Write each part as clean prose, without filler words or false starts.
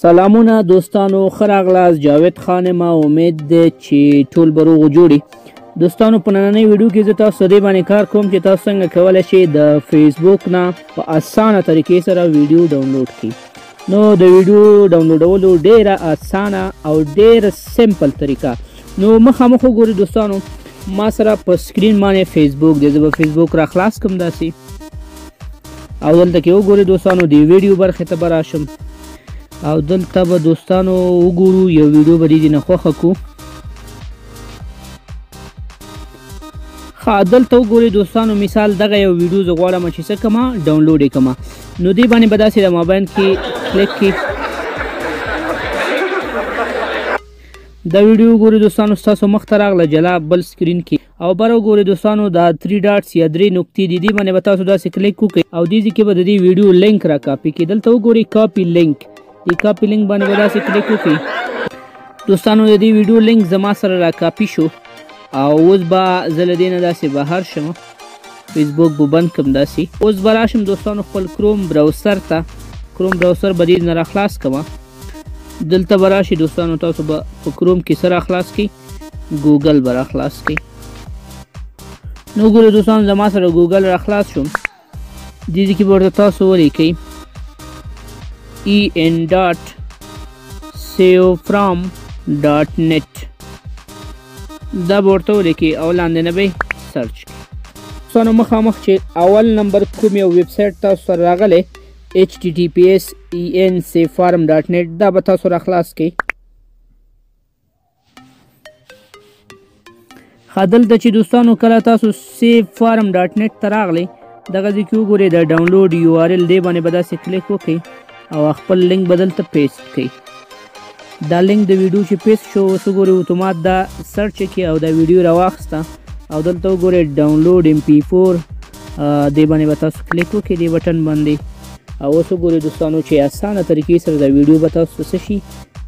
سلامونه دوستانو، ښه راغلاست. جاوید خان ما، امید دی چې ټول به روغ جوړي. دوستانو، په نننۍ ویډیو کې زه تاسو دې باندې کار کوم چې تاسو څنګه کولی شئ د فیسبوک نه په اسانه طریقې سره ویډیو ډاونلوډ کړئ. نو د ویډیو ډاونلوډولو ډیره اسانه او ډیره simple طریقه. نو مخامخ وګورئ دوستانو، ما سره په screen باندې فیسبوک دی. زه به فیسبوک را خلاص کړم داسې، او دلته کې وګورئ دوستانو، د ویډیو برخې ته به راشم او دلته به دوستانو وګورو یو ویډیو به دې نه خوښه کړو. ښه، دلته وګورئ دوستانو، مثال دغه یو ویډیو زه غواړم چې څه کړم، ډاونلوډ یې کړم. نو دې باندې به داسې د مابین کې کلیک کړئ. دا ویډیو وګورئ دوستانو، ستاسو مخ ته راغله جلا بل screen کې. او بر وګورئ دوستانو، دا 3 dots یا 3 نقطې دي، دې باندې به تاسو داسې کلیک وکړئ او دې ځای کې به د دې ویډیو لینک را کاپي کړئ. دلته وګورئ copy link، دې copy link باندې به داسې کلیک وکړئ. دوستانو، د دې ویډیو لینک زما سره را کاپي شو او اوس به زه له دې نه داسې بهر شم، فیسبوک به بند کړم داسې. اوس به راشم دوستانو خپل کروم browser ته، کروم browser به دې نه را خلاص کړم. دلته به راشي دوستانو، تاسو به په کروم کې څه را خلاص کړئ، ګوګل به را خلاص کړئ. نو ګورئ دوستانو، زما سره ګوګل را خلاص شو. دې ځای کې به ورته تاسو ولیکئ en.savefarm.net، دا به ورته ولیکئ او لاندې نه به یې search کړئ. دوستانو، مخامخ چې اول نمبر کوم یو ویبسایټ تاسو سره راغلی https://ensavefarm.net، دا به تاسو را خلاص کړئ. ښه، دلته چې دوستانو کله تاسو savefarm.net ته راغلی، دغه ځای کې وګورئ د download URL، دې باندې به داسې کلیک وکړئ او خپل لینک به دلته paste کړئ. دا لینک د ویډیو چې paste شو، اوس وګورئ اتومات دا search کړي او دا ویډیو راواخیسته. او دلته وګورئ download MP4، دې باندې به تاسو کلیک وکړئ دې بټن باندې. او اوس وګورئ دوستانو چې اسانه طریقې سره دا ویډیو به تاسو څه شي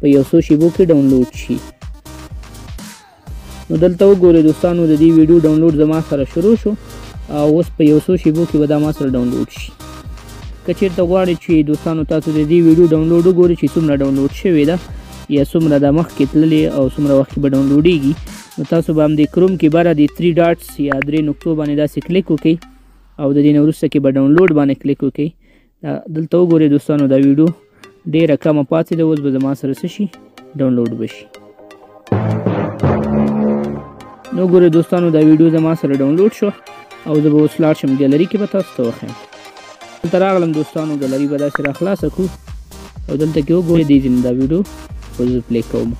په یو څو شیبو کې ډاونلوډ شي. نو دلته وګورئ دوستانو، د دې ویډیو ډاونلوډ زما سره شروع شو او اوس په یو څو شیبو کې به دا ما سره ډاونلوډ شي. که چېرته غواړئ چې دوستانو تاسو د دې ویډیو ډاونلوډ وګورئ چې څومره ډاونلوډ شوې ده یا څومره د مخکې تللې او څومره وخت کې به ډاونلوډېږي، نو تاسو به همدې کروم کې بره د 3 dots یا 3 نقطو باندې داسې کلیک وکړئ او د دې نه وروسته کې به ډاونلوډ باندې کلیک وکړئ. دلته وګورئ دوستانو، دا ویډیو ډېره کمه پاتې ده، اوس به زما سره څه شي، ډاونلوډ به شي. نو ګورئ دوستانو، دا ویډیو زما سره ډاونلوډ شوه او زه به اوس لاړ شم ګیلري کې به تاسو ته وښیم. دلته راغلم دوستانو، ګیلري به داسې را خلاصه کړو او دلته کې وګورئ دې ځای نه دا ویډیو اوس زه play کوم.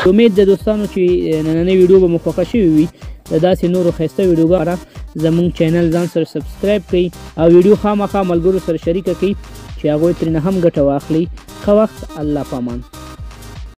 امید ده دوستانو چې نننۍ ویډیو به مو خوښه شوې وي. د داسې نورو ښایسته ویډیوګانو زموږ channel ځان سره subscribe کړئ او ویډیو خامخا ملګرو سره شریکه کړئ چې هغوی ترېنه هم ګټه واخلي. ښه وخت، الله پامان.